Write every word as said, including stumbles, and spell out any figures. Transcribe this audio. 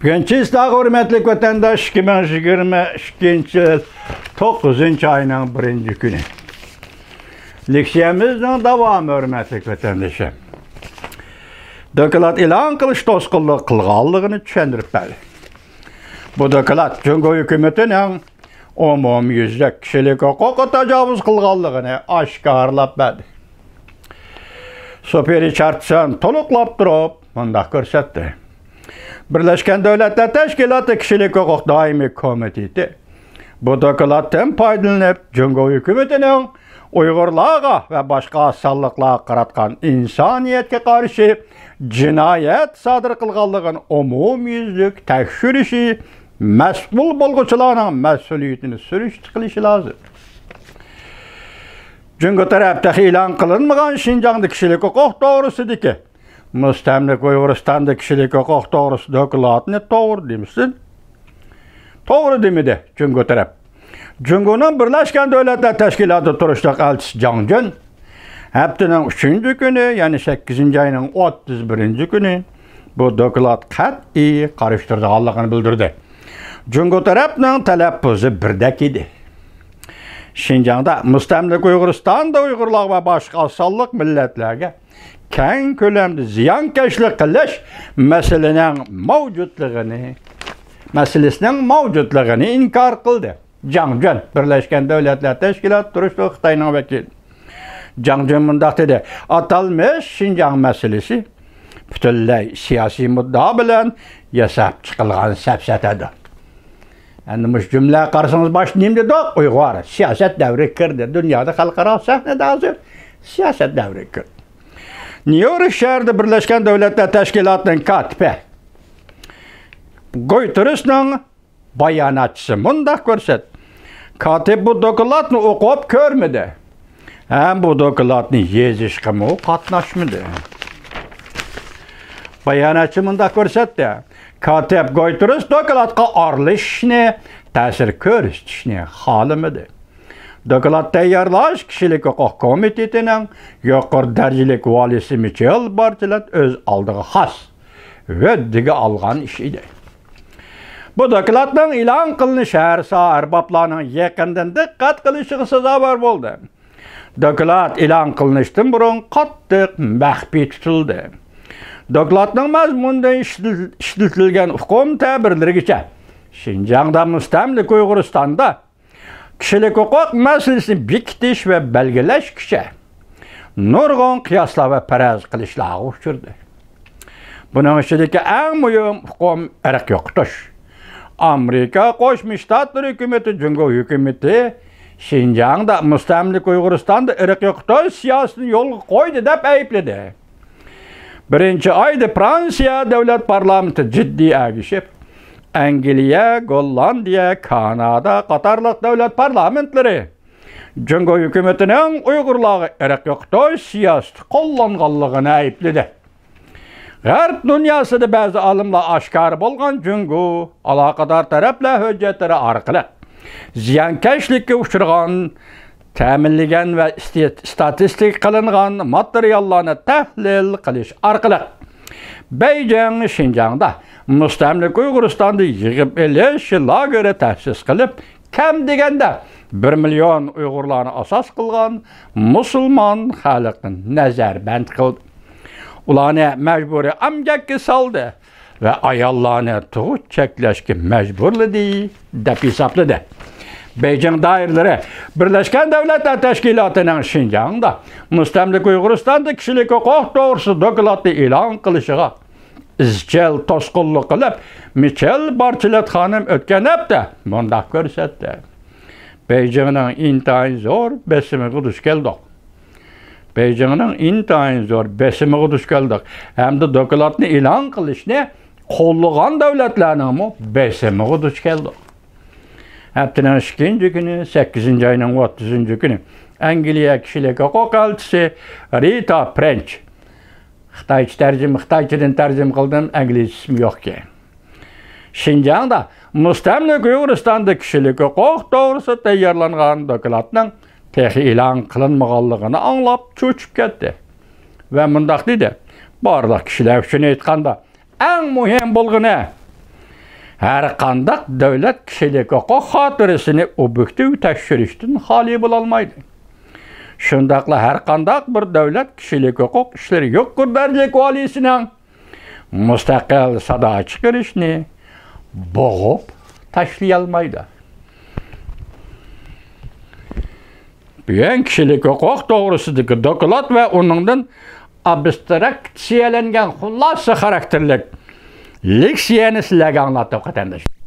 بۈگۈن چېسلاغ، ھۆرمەتلىك ۋەتەنداش، ئىككى مىڭ يىگىرمە ئىككىنچى يىل توققۇزىنچى ئاينىڭ بىرىنچى كۈنى. لېكسىيەمىزنىڭ داۋامى، ھۆرمەتلىك ۋەتەندىشىم. دوكلات ئېلان قىلىش توسقۇنلۇق قىلغانلىقىنى چۈشەندۈرۈپ بەردى. بۇ دوكلات جۇڭگو ھۆكۈمىتىنىڭ ئومۇميۈزلۈك كىشىلىك ھوقۇققا تاجاۋۇز قىلغانلىقىنى ئاشكارىلاپ بەردى. سوفىي رىچاردسون تولۇقلاپ تۇرۇپ مۇنداق كۆرسەتتى: بىرلەشكەن دۆلەتلەر تەشكىلاتى كىشىلىك ھوقۇق دائىمىي كومىتېتى بۇ دوكلاتتىن پايدىلىنىپ، جۇڭگو ھۆكۈمىتىنىڭ ئۇيغۇرلارغا ۋە باشقا ئاز سانلىقلارغا قاراتقان ئىنسانىيەتكە قارشى جىنايەت سادىر قىلغانلىقىنى ئومۇميۈزلۈك تەكشۈرۈشى، مەسئۇل بولغۇچىلارنىڭ مەسئۇلىيىتىنى سۈرۈشتە قىلىشى لازىم. جۇڭگو تەرەپ تېخى ئېلان قىلىنمىغان شىنجاڭدا كىشىلىك ھوقۇق توغرىسىدىكى، مۇستەملىكە ئۇيغۇرىستاندا كىشىلىك ھوقۇق توغرىسىدا دوكلاتنى توغرا دېمىسۇن؟ توغرا دېمىدى جۇڭگو تەرەپ. جۇڭگونىڭ بىرلەشكەن دۆلەتلەر تەشكىلاتىدا تۇرۇشلۇق ئەلچىسى جاڭ جۈن ھەپتىنىڭ ئۈچىنچى كۈنى، يەنى سەككىزىنچى ئاينىڭ ئوتتۇز بىرىنچى كۈنى بۇ دوكلات قەتئىي قارشى تۇرىدىغانلىقىنى بىلدۈردى. جۇڭگو تەرەپنىڭ تەلەپپۇزى بىردەك ئىدى. شىنجاڭدا، مۇستەملىكە ئۇيغۇرىستاندا ئۇيغۇرلارغا ۋە باشقا ئاز سانلىق مىللەتلەرگە كەڭ كۆلەمدە زىيانكەشلىك قىلىش مەسىلىنىڭ مەۋجۇتلۇقىنى، مەسىلىسىنىڭ مەۋجۇتلۇقىنى ئىنكار قىلدى. جاڭ جۈن، بىرلەشكەن دۆلەتلەر تەشكىلاتى تۇرۇشلۇق خىتاينىڭ ۋەكىلى. جاڭ جۈن مۇنداق دېدى: ئاتالمىش شىنجاڭ مەسىلىسى پۈتۈنلەي سىياسىي مۇددىئا بىلەن ياساپ چىقىلغان سەپسەتەدۇر. ئەمدى مۇشۇ جۈملىگە قارىسىڭىز، باشتا نېمە دېدۇق؟ ئۇيغۇر سىياسەت دەۋرىگە كىردى. دۇنيادا، خەلقئارا سەھنىدە ھازىر سىياسەت دەۋرىگە كىردى. نيۇ يورك شەھىرىدە بىرلەشكەن دۆلەتلەر تەشكىلاتىنىڭ كاتىپى گۇيتېررېسنىڭ باياناتچىسى مۇنداق كۆرسەتتى: كاتىپ بۇ دوكلاتنى ئوقۇپ كۆرمىدى ھەم بۇ دوكلاتنى يېزىشقىمۇ قاتناشمىدى. باياناتچى مۇنداق كۆرسەتتى: كاتىپ گۇيتېررېس دوكلاتقا ئارىلىشىشنى، تەسىر كۆرسىتىشنى خالىمىدى. دوكلات تەييارلاش كىشىلىك ھوقۇق كومىتېتىنىڭ يۇقىرى دەرىجىلىك ۋالىيسى مىچېل بارچلېت ئۆز ئالدىغا خاس ھۆددىگە ئالغان ئىش ئىدى. بۇ دوكلاتنىڭ ئېلان قىلىنىشى ھەر ساھە ئەربابلارنىڭ يېقىندىن دىققەت قىلىشىغا سازاۋەر بولدى. دوكلات ئېلان قىلىنىشتىن بۇرۇن قاتتىق مەخپىي تۇتۇلدى. دوكلاتنىڭ مەزمۇنىدىن ئىشلىتىل-، ئىشلىتىلگەن ئۇقۇم تەبىرلىرىگىچە، شىنجاڭدا، مۇستەملىكە ئۇيغۇرىستاندا كىشىلىك ھوقۇق مەسىلىسىنى بېكىتىش ۋە بەلگىلەشكىچە نۇرغۇن قىياسلار ۋە پەرەز قىلىشلارغا ئۇچرىدى. بۇنىڭ ئىچىدىكى ئەڭ مۇھىم ئۇقۇم ئىرق يوقىتىش. ئامېرىكا قوشما شتاتلىرى ھۆكۈمىتى جۇڭگو ھۆكۈمىتى شىنجاڭدا، مۇستەملىكە ئۇيغۇرىستاندا ئىرق يوقىتىش سىياسىتىنى يولغا قويدى دەپ ئەيىبلىدى. بىرىنچى ئايدا فرانسىيە دۆلەت پارلامېنتى جىددىي ئەگىشىپ، ئەنگلىيە، گوللاندىيە، كانادا قاتارلىق دۆلەت پارلامېنتلىرى جۇڭگو ھۆكۈمىتىنىڭ ئۇيغۇرلارغا ئىرق يوقىتىش سىياسىتى قوللانغانلىقىنى ئەيىبلىدى. غەرب دۇنياسىدا بەزى ئالىملار ئاشكارا بولغان جۇڭگو ئالاقىدار تەرەپلەر ھۆججەتلىرى ئارقىلىق زىيانكەشلىككە ئۇچرىغان، تەمىنلىگەن ۋە ئىستاتىستىكا قىلىنغان ماتېرىياللارنى تەھلىل قىلىش ئارقىلىق، بېيجىڭ شىنجاڭدا مۇستەملىكە ئۇيغۇرىستاندا يىغىپ ئېلىش لاگېرى تەسىس قىلىپ، كەم دېگەندە بىر مىليون ئۇيغۇرلارنى ئاساس قىلغان مۇسۇلمان خەلقنى نەزەربەند قىلدى. ئۇلارنى مەجبۇرىي ئەمگەككە سالدى ۋە ئاياللارنى تۇغۇت چەكلەشكە مەجبۇرلىدى، دەپ ھېسابلىدى. بېيجىڭ دائىرىلىرى بىرلەشكەن دۆلەتلەر تەشكىلاتىنىڭ شىنجاڭدا، مۇستەملىكە ئۇيغۇرىستاندا كىشىلىك ھوقۇق توغرىسىدا دوكلاتنى ئېلان قىلىشىغا ئىزچىل توسقۇنلۇق قىلىپ، مىچېل بارچلېت خانىم ئۆتكەن ھەپتە مۇنداق كۆرسەتتى: بېيجىڭنىڭ ئىنتايىن زور بېسىمىغا دۇچ كەلدۇق. بېيجىڭنىڭ ئىنتايىن زور بېسىمىغا دۇچ كەلدۇق ھەمدە دوكلاتنى ئېلان قىلىشنى قوللىغان دۆلەتلەرنىڭمۇ بېسىمىغا دۇچ كەلدۇق. ھەپتىنىڭ ئىككىنچى كۈنى، سەككىزىنچى ئاينىڭ ئوتتۇزىنچى كۈنى، ئەنگلىيە كىشىلىك ھوقۇق ئەلچىسى رىتا فرېنچ، خىتايچە تەرجىمە، خىتايچىدىن تەرجىمە قىلدىم، ئىنگلىزچىسىمۇ يوقكەن. شىنجاڭدا، مۇستەملىكە ئۇيغۇرىستاندا كىشىلىك ھوقۇق توغرىسىدا تەييارلانغان دوكلاتنىڭ تېخى ئېلان قىلىنمىغانلىقىنى ئاڭلاپ چۆچۈپ كەتتى ۋە مۇنداق دېدى: بارلىق كىشىلەر ئۈچۈن ئېيتقاندا، ئەڭ مۇھىم بولغىنى، ھەرقانداق دۆلەت كىشىلىك ھوقۇق خاتىرىسىنى ئوبيېكتىپ تەكشۈرۈشتىن خالىي بولالمايدۇ. شۇنداقلا ھەرقانداق بىر دۆلەت كىشىلىك ھوقۇق ئىشلىرى يۇقىرى دەرىجىلىك ۋالىيسىنىڭ مۇستەقىل سادا چىقىرىشنى بوغۇپ تاشلىيالمايدۇ. بۈگۈن كىشىلىك ھوقۇق توغرىسىدىكى دوكلات ۋە ئۇنىڭدىن ئابستراكسىيەلەنگەن خۇلاسە خاراكتېرلىك لېكسىيەنى سىلەرگە ئاڭلاتتۇق، قېرىنداشلار.